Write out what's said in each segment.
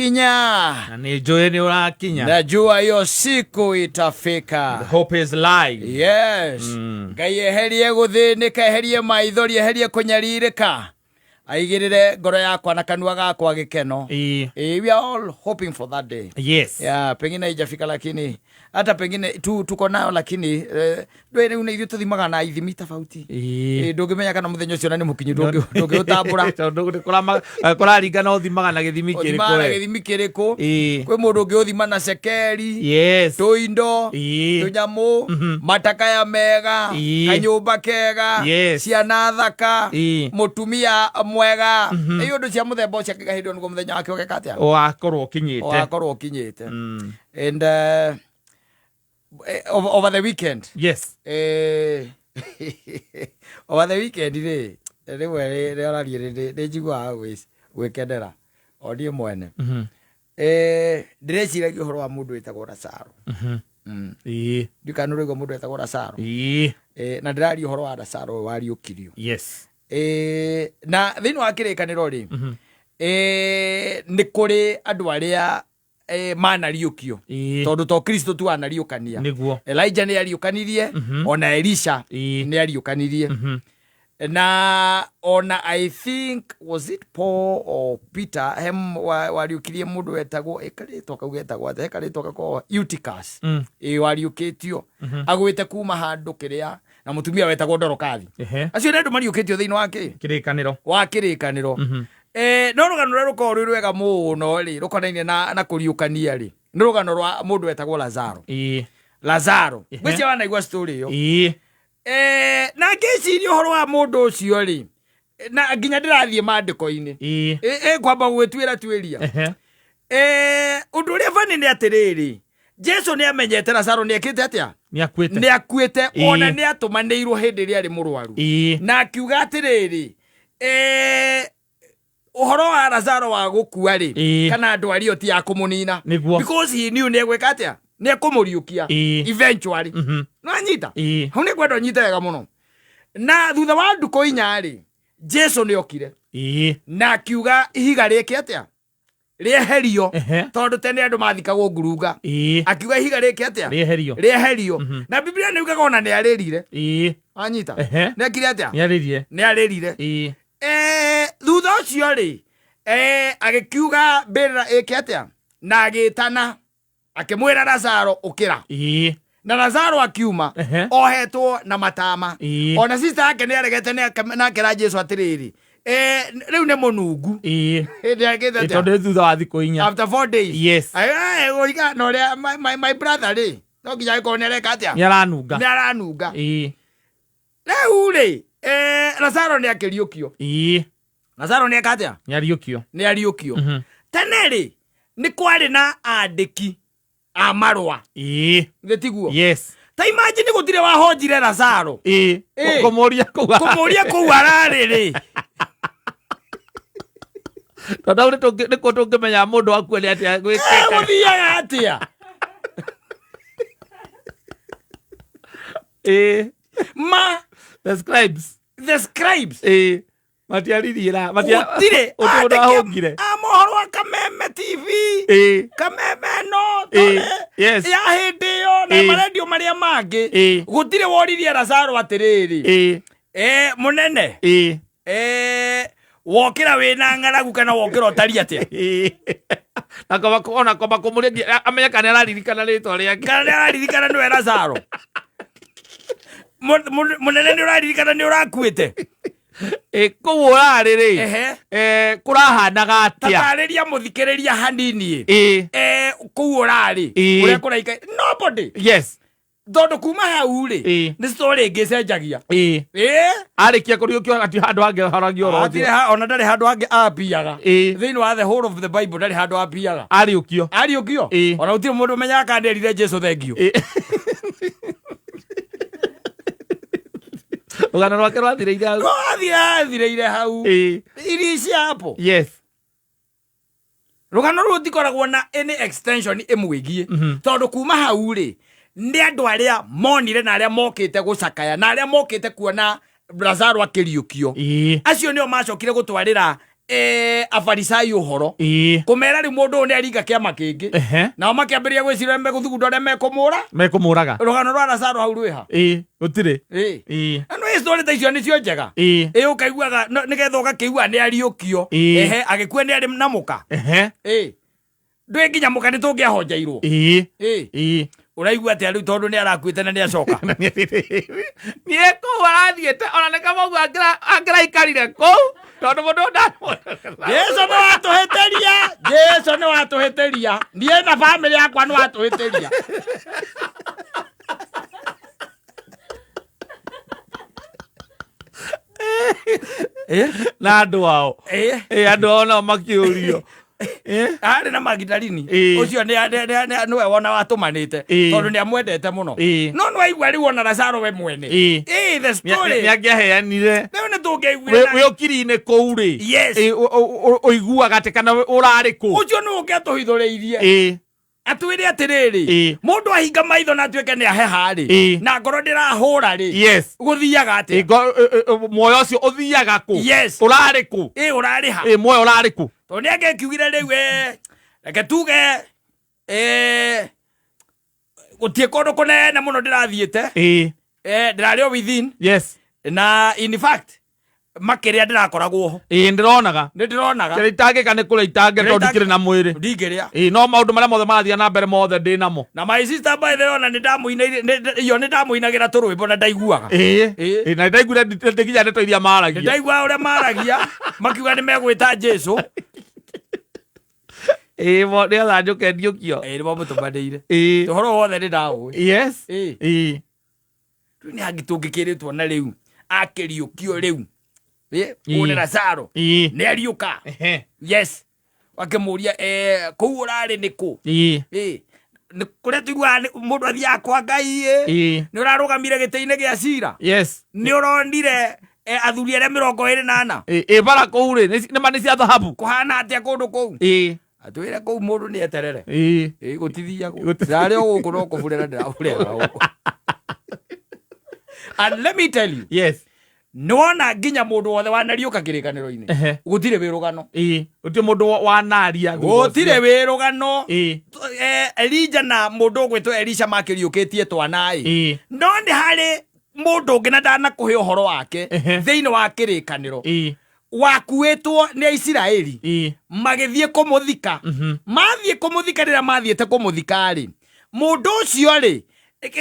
Kinya. Na nä njå ä nä å rakinya. Najua hiyo siku itafika. The hope is live. Yes. Ngai eherie gũthĩnĩka, eherie maithori, eherie kũnyarirĩka, aigĩrĩre ngoro yakwa na kanua gakwa gĩkeno. Ĩĩ. We are all hoping for that day. Yeah, pengine haijafika lakini hata pengine tuko nayo lakini ndũĩ rĩu nĩ ithuĩ tũthimaga na ithimi tofauti. Ndũngĩmenya kana mũthenya ũcio na nĩ mũkinyu, ndũngĩũtambũra. Tondå kå raringana å thimaga na gä thimi kä rä Ũthimaga na kå. Gĩthimi kĩrĩkũ? Kwĩ mũndũ ũngĩ ũthima na cekeri, tũindo, tũnyamũ, matakaya mega, kanyũmba kega, ciana thaka, mũtumia mwega, ĩ ũndũ cia mũthemba ũcio, akĩga hĩndĩ ĩyo nĩguo mũthenya wake ũgeka atĩa? Wakorwo å kinyä te. Wakorwo ũkinyĩte. And over the weekend, over the weekend rĩ, rĩmwe rĩorarie nĩ njiguaga gwĩkenera o niĩ mwene. Ndĩreciragia ũhoro wa mũndũ wĩtagwo Lazaro. Ndiũĩ kana nĩ ũraigua mũndũ wĩtagwo Lazaro. Na ndĩraria ũhoro wa Lazaro ũyũ wariũkirio. Na thĩinĩ wa Kĩrĩkanĩro rĩ, nĩ kũrĩ andũ arĩa manariũkio, tondũ to Kristo tu anariũkania. Elijah nĩ ariũkanirie, ona Elisha nĩ ariũkanirie, na ona I think, was it Paul or Peter, he wariũkirie mũndũ wetagwo, ĩkarĩtwa kau getagwo atĩa, hekarĩtwa gakoragwo Eutychus, ĩ wariũkĩtio agwĩte kuma handũ kĩrĩa, na mũtumia wetagwo Dorokathi. Acio nĩ andũ mariũkĩtio thĩinĩ wa kĩ Kä rä kanä ro. Wa Kĩrĩkanĩro. No rũgano rũrĩa rũkoragwo rwĩ rwega mũno rĩ, rũkonainie na kũriũkania rĩ, nĩ rũgano rwa mũndũ wetagwo Lazaro. Lazaro, ngwĩciria wanaigua story ĩyo. Na ngĩciria ũhoro wa mũndũ ũcio rĩ, na nginya ndĩrathiĩ maandĩko-inĩ, kwamba gwĩtuĩra tuĩria. Ũndũ ũrĩa bani nĩ atĩrĩrĩ, Jesu nĩ amenyete Lazaro nĩ ekĩte atĩa? Nĩ akuĩte. Nĩ akuĩte. Ona nĩ atũmanĩirwo hĩndĩ ĩrĩa arĩ mũrwaru, na akiuga atĩrĩrĩ, ũhoro wa Lazaro wa gũkua rĩ, kana ndwari ĩyo ti ya kũmũnina. Because he knew nĩ egwĩka atĩa, nĩ ekũmũriũkia eventually. No anyita. Hau nĩ ngwenda ũnyite wega mũno. Na thutha wa ndukũ 4 rĩ, Jesu nĩ okire na akiuga ihiga rĩke atĩa? Rĩeherio. Tondũ tene andũ mathikagwo ngurunga. Akiuga ihiga rĩke atĩa? Rĩeherio. Rĩeherio. Na Biblia nĩ yugaga ona nĩ arĩrire. Wanyita? Nĩ akire atĩa? Nĩ arĩrie. Nĩ arĩrire. Thutha ũcio rĩ, agĩkiuga mbĩrĩra ĩke atĩa, na agĩtana akĩmwĩra, "Lazaro, ũkĩra." Na Lazaro akiuma ohetwo na matama. Ona sister yake nĩ aregete na akĩra Jesu atĩrĩrĩ, rĩu nĩ mũnungu. Hĩndĩ akĩte atĩa? Tondũ nĩ thutha wa thikũ 4. After 4 days. Ũiga na ũrĩa my brother rĩ, no nginya agĩkorwo nĩ areka atĩa? Nĩ aranunga. Nĩ aranunga. Rĩu rĩ, Lazaro nĩ akĩriũkio. Lazaro nĩ eka atĩa? Nĩ ariũkio. Nĩ ariũkio. Tene rĩ, nĩ kwarĩ na andĩki a marũa. Nĩ tiguo? Yes. Ta imagine gũtirĩ wahonjire Lazaro. Kũmũria kũu. Kũmũria kũu ararĩ rĩ. Tondũ hau nĩkuo tũngĩmenya mũndũ akua nĩ atĩa gwĩkĩka. Gũthiaga atĩa? Ma The scribes. The scribes. Matiaririe na Gũtirĩ gũtirĩ mũndũ wahũngire. a mohoro wa Kameme TV, Kameme no tore ya hĩndĩ ĩyo na marendio marĩa mangĩ, gũtirĩ woririe Lazaro atĩrĩrĩ, "Mũnene, wokĩra wĩna ng'aragu kana wokĩra ũtari atĩa?" Na ona kwamba kũmũria amenye kana nĩ araririkana rĩtwa rĩake. Kana nĩ araririkana nĩwe Lazaro. Mũnene, nĩ ũraririkana nĩ ũrakuĩte? Kũu ũrarĩ rĩ, kũrahanaga atĩa? Tatarĩria mũthikĩrĩria hanini. Kũu ũrarĩ, ũrĩa kũraika, nobody. Tondũ kuma hau rĩ, nĩ story ĩngĩ ĩcenjagia. Arĩkia kũriũkio gati handũ hangĩ haragia ũhoro Hatirĩ ũcio. Ona ndarĩ handũ hangĩ ambiaga. Thĩinĩ wa the whole of the Bible ndarĩ handũ ambiaga. Ariũkio. Ariũkio. Ona gũtirĩ mũndũ ũmenyaga kana nĩerire Jesu thengio. Rũgano rwake rwathirĩire hau. Rwathirĩire hau. Iricia hapo. Rũgano rũu rũtikoragwo na any extension ĩmwĩgiĩ, tondũ kuma hau rĩ, nĩ andũ arĩa monire na arĩa mokĩte gũcakaya na arĩa mokĩte kuona Lazaro akĩriũkio, acio nĩo macokire gũtwarĩra. Afarisai ũhoro kũmera rĩu mũndũ ũyũ nĩ aringa kĩama kĩngĩ. Nao makĩambĩrĩria gwĩciria megũthugunda ũrĩa mekũmũra. Mekũmũraga. Rũgano rwa Lazaro hau rwĩha? Ĩĩ, gũtirĩ. Na nĩ story ta icio nĩcio njega. Ĩ ũkaiguaga nĩgetha ũgakĩigua nĩ ariũkio. Ehe, agĩkua nĩ arĩ na mũka. Ĩ ndwĩ nginya mũka nĩ tũngĩahonjeirwo. Ĩ ũraigua atĩa rĩu tondũ nĩ arakuĩte na nĩ acoka? Niĩ kũu arathiĩte ona nĩ kama ũguo angĩraikarire kũu tondũ mũndũ Jesu nĩ watũhĩtĩria, Jesu nĩ watũhĩtĩria, niĩ na bamĩrĩ yakwa nĩ watũhĩtĩria. Na andũ ao. Ĩ andũ ao nao makĩũrio. Arĩ na Magdalini. Ũcio nĩwe wona watũmanĩte tondũ nĩ amwendete mũno. No nĩ waigua rĩu ona Lazaro we mwene. Ĩ the story. Nĩ angĩaheanire. Rĩu nĩ tũngĩaiguire. Wĩ ũkiri-inĩ kũu rĩ. Yes. Ũiguaga atĩ kana ũrarĩ kũ? Ũcio nĩ ũngĩatũhithũrĩirie. Atwĩre atĩrĩrĩ, mũndũ ahinga maitho na atuĩke nĩ aheha rĩ, na ngoro ndĩrahũra rĩ, gũthiaga atĩa? Muoyo ũcio ũthiaga kũ? Yes. Ũrarĩ kũ? Ĩ ũrarĩ ha? Ĩ muoyo ũrarĩ kũ? Tondũ nĩ angĩkiugire rĩu reke tuge gũtirĩ kũndũ kũnene mũno ndĩrathiĩte. Ndĩrarĩ o within. Na in fact makĩrĩa ndĩrakoragwo ho. Ĩ ndĩronaga. Nĩ ndĩronaga. Kĩrĩa itangĩka nĩ kũrĩa itangĩ tondũ ndikĩrĩ na mwĩrĩ. Ndingĩrĩa. Ĩ no maũndũ marĩa mothe marathiĩ na mbere mothe ndĩ namo. Na my sister by the way ona nĩ ndamũinĩire, iyo nĩ ndamũinagĩra tũrwĩmbo na ndaiguaga. Ĩ na ndaiguire nginya ndeto iria maragia. Ndaiguaga ũrĩa maragia makiuga nĩ megwĩta Jesu. Ĩ nĩgetha njũke ndiũkio. Ĩ nĩ mamũtũmanĩire. Ũhoro wothe nĩ ndaũĩ. Yes. Ĩ Rĩu nĩ hangĩ tũngĩkĩrĩtwo na rĩu akĩriũkio rĩu. Ũyũ nĩ Lazaro. Nĩ ariũka. Yes. Akĩmũria kũu ũrarĩ nĩ kũ? Nĩ kũrĩa tũiguaga mũndũ athiaga kwa Ngai ĩ. Nĩ ũrarũgamire gĩtĩ-inĩ gĩa cira. Yes. Nĩ ũronire athuri arĩa 24. Ĩ bara kũu rĩ nĩ ma nĩ cia thahabu. Kũhana atĩa kũndũ kũu? Atwĩre kũu mũndũ nĩ eterere. Ĩ gũtithiagwo. Ndarĩ o gũkũ no kũburĩra ndĩraburĩra gũkũ. And let me tell you. Yes. Nĩwona nginya mũndũ wothe wanariũka kĩrĩkanĩro-inĩ. Gũtirĩ wĩrũgano. Gũtirĩ mũndũ wanaria. Gũtirĩ wĩrũgano. Elija na mũndũ ũgwĩtwo Elisha makĩriũkĩtie twana ĩ. No nĩ harĩ mũndũ ũngĩ na ndanakũhe ũhoro wake thĩinĩ wa kĩrĩkanĩro. Wakuĩtwo nĩ Aisiraeli. Magĩthiĩ kũmũthika. Mathiĩ kũmũthika rĩrĩa mathiĩte kũmũthika rĩ, mũndũ ũcio rĩ,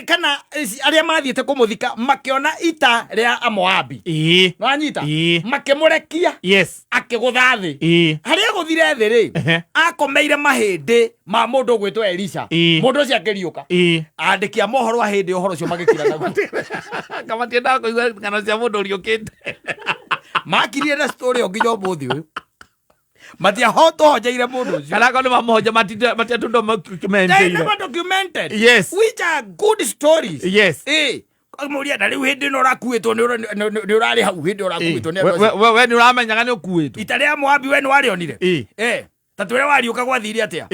kana arĩa mathiĩte kũmũthika makĩona ita rĩa Amoabi. Nĩwanyita? Makĩmũrekia. Yes. Akĩgũtha thĩ. Harĩa agũthire thĩ rĩ, akomeire mahĩndĩ ma mũndũ ũgwĩtwo Elisha. Mũndũ ũcio akĩriũka. Andĩki a mohoro a hĩndĩ ũhoro ũcio magĩkira naguo. Kamatiendaga kũigua ng'ano cia mũndũ ũriũkĩte. Makirire na story ĩyo nginya ũmũthĩ ũyũ. Matiahotũhonjeire mũndũ ũcio. Kana akorwo nĩ mamũhonja matiatũndũ They never documented. Yes. Which are good stories. Yes. Mũria na rĩu hĩndĩ ĩno ũrakuĩtwo nĩ ũrarĩ hau hĩndĩ ũrakuĩtwo nĩ andũ acio. We nĩ ũramenyaga nĩ ũkuĩtwo. Ita rĩa Moabi we nĩ warĩonire? Ta twĩre wariũka gwathire atĩa?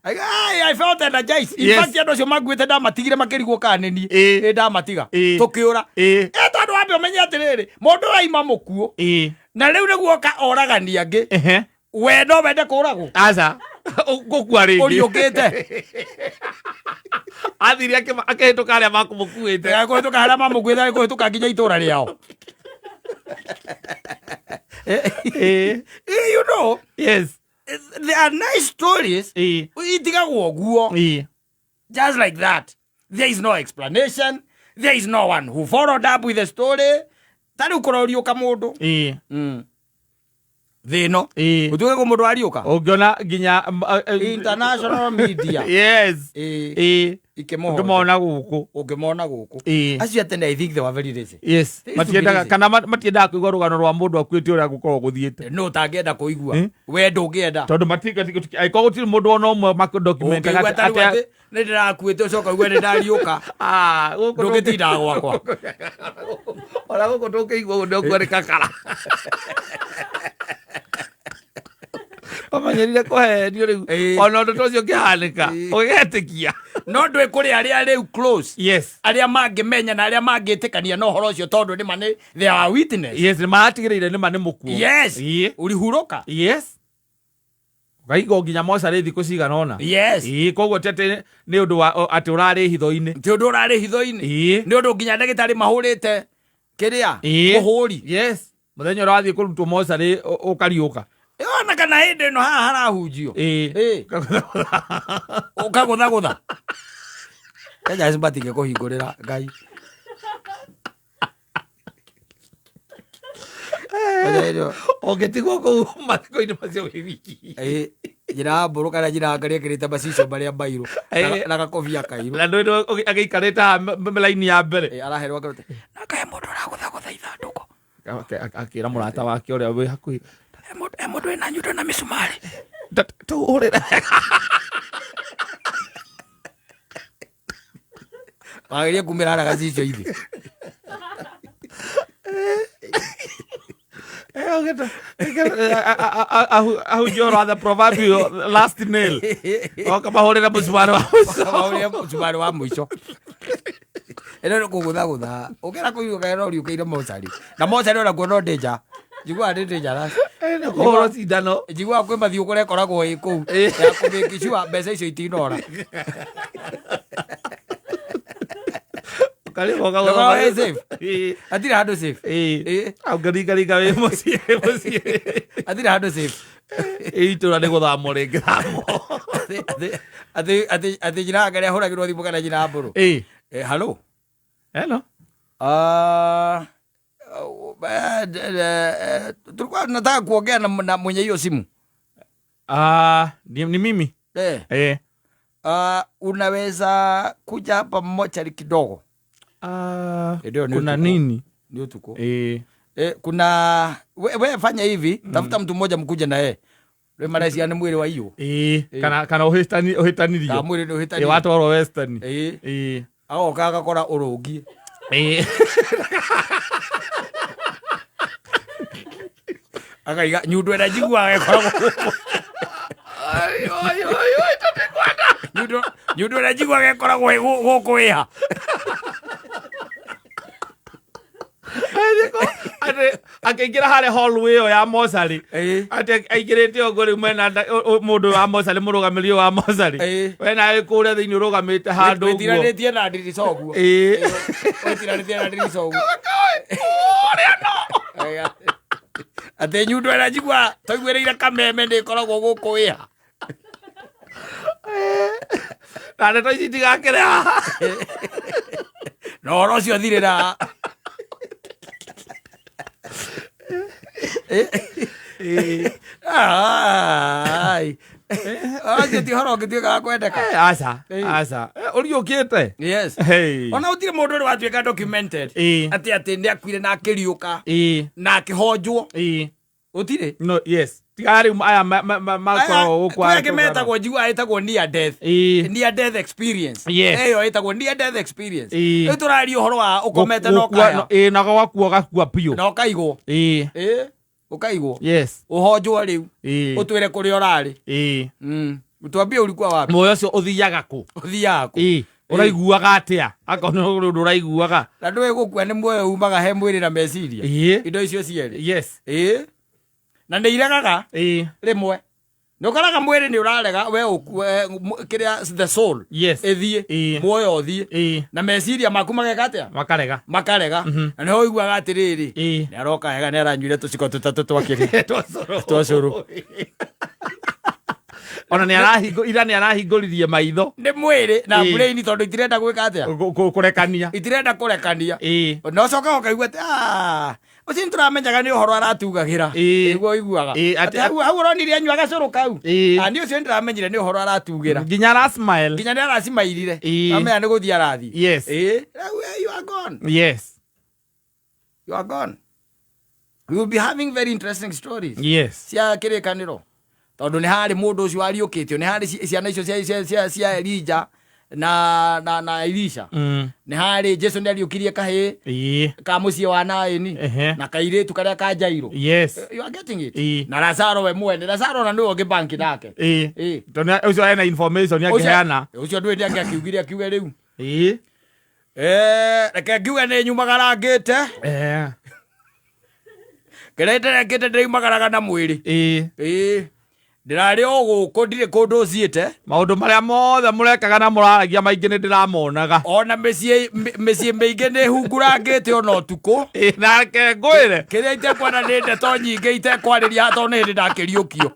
I felt energized. In fact, andũ acio makuĩte ndamatigire makĩrigwo kana nĩ niĩ. Ĩ ndamatiga. Tũkĩũra. Tondũ wambe ũmenye atĩrĩrĩ, mũndũ ũraima mũkuũ. Na rĩu nĩguo oka oragani angĩ. We no wende kũragwo? Aca. Gũkua rĩngĩ. Ũriũkĩte. Athire akĩhĩtũka arĩa makũmũkuĩte. Akĩhĩtũka arĩa mamũkuĩte, akĩhĩtũka nginya itũra rĩao. You know? Yes. There are nice stories. Itigagwo ũguo. Just like that. There is no explanation. There is no one who followed up with the story. Ta rĩu kũroriũka mũndũ. Thĩ ĩno. Ũtuĩke kũ mũndũ ariũka? Ũngĩona nginya, International media. Yes. Ikĩmũhota. Ũngĩmona gũkũ. Ũngĩmona gũkũ. Acio atene, I think they were very lazy. Yes. They used to be Matiendaga, lazy. kana matiendaga kũigua rũgano rwa mũndũ akuĩte ũrĩa gũkoragwo gũthiĩte. No ũtangĩenda kũigua. We ndũngĩenda. Tondũ angĩkorwo gũtirĩ mũndũ ona ũmwe makĩdocumentaga Ũngĩigua ta rĩu atĩ atĩ nĩ ndĩrakuĩte ũcoka uge nĩ ndariũka. Gũkũ Ndũngĩtinda gwakwa. Ona gũkũ ndũngĩigua ũguo nĩ ũkuo nĩ kakara. Ũmenyerire kũhenio rĩu. Ĩĩ. Ona ũndũ ta ũcio ũkĩhanĩka, Ĩĩ. ũgetĩkia. No ndwĩ kũrĩ arĩa rĩu close, Yes. arĩa mangĩmenya na arĩa mangĩtĩkania na ũhoro ũcio, tondũ nĩma nĩ they are witness. Yes, nĩ maratigĩrĩire nĩma nĩ mũkuo. Yes. Ĩĩ. Ũrihurũka. Yes. Ũkaigwo nginya mocarĩ thikũ cigana ũna. Yes. Ĩĩ, koguo ti atĩ nĩ ũndũ wa atĩ ũrarĩ hitho-inĩ. Ti ũndũ ũrarĩ hitho-inĩ. Ĩĩ. Nĩ ũndũ nginya ndagĩtarĩ mahũrĩte kĩrĩa, Ĩĩ. mũhũri. Yes. Mũthenya ũrĩa wathiĩ kũrutwo mocarĩ ũkariũka. Ona kana hĩndĩ ĩno haha harahunjio. Ĩĩ. Ĩĩ. Ũkagũthagũtha Kenya acio matingĩkũhingũrĩra Ngai. Ũngĩtigwo kũu mathiko-inĩ macio wĩ wiki. Ĩĩ, njĩra ya mbũrũ kana njĩra ya ngari ĩkĩrĩte macicio marĩa mairũ Ĩĩ. na gakobia kairũ. Na ndũĩ agĩikarĩte haha raini ya mbere. Ĩĩ, araherwo akarute na kahe mũndũ ũragũthagũtha ithandũkũ. Akĩra mũrata wake ũrĩa wĩ hakuhĩ. He mũndũ wĩna nyundo na mĩcumarĩ. Tũhũrĩre. Wagerie kumĩra harĩa gacicio ithĩ. Ahunjia ũhoro wa the proverbial last nail, oka mahũrĩre mũcumarĩ wa mũico. Mahũrĩre mũcumarĩ wa mũico. Ĩno nĩ kũgũthagũtha ũkĩra kũigua kana no riũkĩire mocarĩ, na mocarĩ onakuo no ndĩnja njiguaga nĩ dangerous. Kũhũrwo cindano. Njiguaga kwĩ mathiũ kũrĩa ĩkoragwo ĩ kũu ya kũmake sure mbeca icio itinora. Ũkarĩhwo. Ndũkorwo wĩ safe. Hatirĩ handũ safe. Ĩĩ. Ũngĩringaringa wĩ mũciĩ mũciĩ. Hatirĩ handũ safe. Itũra nĩ gũthamwo rĩngĩ thamwo. Atĩ nyina wa Ngai ahũragĩrwo thimũ kana nyina wa mbũrũ. Ĩĩ. Eh, hello. Hello. Ah, tulikuwa tunataka kuongea na mwenye hiyo simu. Ah, ni mimi. Eh. Eh. Unaweza kuja hapa mochari kidogo? Ah, Ndio, ni kuna utuko. nini? Ni utuko. Eh. Eh, kuna we fanya hivi, tafuta mtu mmoja mkuje na yeye. Rĩ maracia nĩ mwĩrĩ wa iyo. Ĩĩ, kana ũhĩtani Ka ũhĩtanirio. mwĩrĩ nĩ Ĩĩ, ũhĩtanirio. watwarwo western. Ĩĩ. Ĩĩ. Agoka agakora ũrũngiĩ. Ĩĩ. Akaiga nyundo ĩrĩa njiguaga ĩkoragwo gũkũ. Ai, oi, oi, oi, tũtikwenda. Nyundo ĩrĩa njiguaga ĩkoragwo ĩ gũkũ ĩha. Atĩ akĩingĩra harĩa hallway ĩyo ya mocarĩ, Ĩĩ. atĩ aingĩrĩte ũguo rĩu mena mũndũ wa mocarĩ, mũrũgamĩrĩri ũyũ wa mocarĩ, Ĩĩ. we nawe kũrĩa thĩinĩ ũrũgamĩte handũ ũguo. Wĩtiranĩtie na ndirica ũguo. Ĩĩ. Wĩtiranĩtie na ndirica ũguo. Ũrĩa no. Atĩ nyundo ĩrĩa njiguaga twaiguĩrĩire kameme nĩ ĩkoragwo gũkũ ĩha. Na ndeto ici itigakĩre haha. Na ũhoro ũcio thirĩra. Ĩĩ. Ai. Ũcio ti ũhoro ũngĩtuĩka wa kwendeka. Eh, aca. Ĩĩ. Aca. Eh, ũriũkĩte. Yes. Hey. Ona gũtirĩ mũndũ ũrĩ watuĩka documented Ĩĩ. atĩ nĩ akuire na akĩriũka Ĩĩ. na akĩhonjwo. Ĩĩ. Gũtirĩ. No, yes, tiga rĩu aya makoragwo gũkũ. Kwĩ angĩ metagwo, njiguaga ĩtagwo near death. Ĩĩ. Near death experience. Yes. Ĩyo ĩtagwo near death experience. Ĩĩ. Rĩu tũraria ũhoro wa ũkomete na Gũkua- ũkaya. Ĩĩ, na gakua gakua biũ. Na ũkaigwo. Ĩĩ. Ĩĩ, ũkaigwo. Yes. Ũhonjwo rĩu. Ĩĩ. Ũtwĩre kũrĩa ũrarĩ. Ĩĩ. Ũtwambie ũrikuwa wapi. Muoyo ũcio ũthiaga kũ? Ũthiaga kũ? Ĩĩ, ũraiguaga atĩa akorwo nĩ ũndũ ũraiguaga? Na ndũĩ gũkua nĩ muoyo umaga he mwĩrĩ na meciria. Ĩĩ. Indo icio cierĩ. Yes. Ĩĩ, na nĩ iregaga. Ĩĩ. Rĩmwe nĩ ũkoraga mwĩrĩ nĩ ũrarega we ũkue kĩrĩa the soul Yes. ĩthiĩ. Ĩĩ. Muoyo ũthiĩ. Ĩĩ. Na meciria maku mageka atĩa? Makarega. Makarega. Na nĩho ũiguaga atĩrĩrĩ, Ĩĩ. nĩ aroka wega, nĩ aranyuire tũciko tũtatũ twa kĩrĩ Twa cũrũ. Twa cũrũ. Ona nĩ arahingũ ira nĩ arahingũririe maitho. Nĩ mwĩrĩ na Ĩĩ. brain, tondũ itirenda gwĩka atĩa? Kũrekania. Itirenda kũrekania. Ĩĩ. Na ũcoka ũkaigua atĩ, "Ah, ũcio nĩ tũramenyaga nĩ ũhoro aratugagĩra." Ĩĩ. Nĩguo ũiguaga. Ĩĩ, atĩ hau ũronire anyua gacũrũ kau. Ĩĩ. Ah, niĩ ũcio nĩ ndĩramenyire nĩ ũhoro aratugĩra. Nginya arasmile. Nginya nĩ aracimairire. Ĩĩ. Amenya nĩ gũthiĩ arathiĩ. Yes. Ĩĩ. Rĩu, you are gone. Yes. You are gone. We will be having very interesting stories Yes. cia kĩrĩkanĩro, tondũ nĩ harĩ mũndũ ũcio wariũkĩtio, nĩ harĩ ciana icio cia Elija. Na Elisha. Nĩ harĩ Jesu nĩ ariũkirie kahĩĩ ka mũciĩ wa Naini na kairĩtu karĩa ka Jairo. You are getting it? Na Lazaro we mwene, Lazaro na nĩwe ũngĩ nake. Tondũ ũcio ena information angĩheana. Ũcio ndũĩ nĩ angĩakiugire akiuge rĩu. Reke ngiuge nĩ nyumagarangĩte. Kĩrĩa iterekĩte ndĩraumagaraga na mwĩrĩ. Ĩĩ, ndĩrarĩ o gũkũ, ndirĩ kũndũ thiĩte. Maũndũ marĩa mothe mũrekaga na mũraragia maingĩ nĩ ndĩramonaga. Ona mĩciĩ mĩciĩ mĩingĩ nĩ hungurangĩte ona ũtukũ. Ĩĩ, nake ngwĩre. Kĩrĩa itekwenda nĩ ndeto nyingĩ itekwarĩria haha tondũ nĩ hĩndĩ ndakĩriũkio.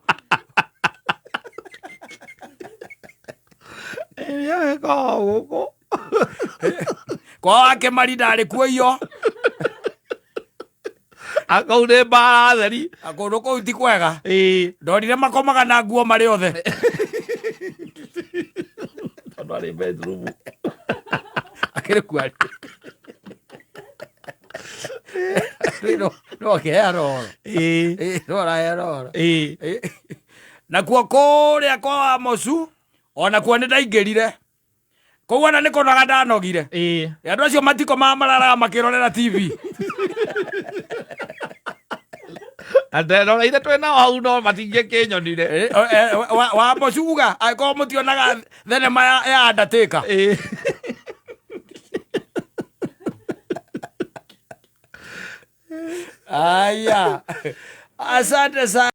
Ĩĩ, gũkũ. Kwa wake mari ndarĩ kuo iyo. Akau nĩ mbara theri. Kũndũ kũu ti kwega. Ndonire makomaga na nguo marĩ othe. Tondũ arĩ bedroom. Akĩrĩ kuo arĩ. No akĩheana ũhoro. Ĩĩ, no araheana ũhoro. Ĩĩ. Nakuo kũrĩa kwa Wamocu onakuo nĩ ndaingĩrire kũu, ona nĩ kũnoga ndanogire. Andũ acio matikomaga, mararaga makĩrorera TV. Nderoreire twĩ nao hau no matingĩkĩnyonire. Wamocu uga angĩkorwo mũtionaga thenema ya Undertaker. Aya, asante sana.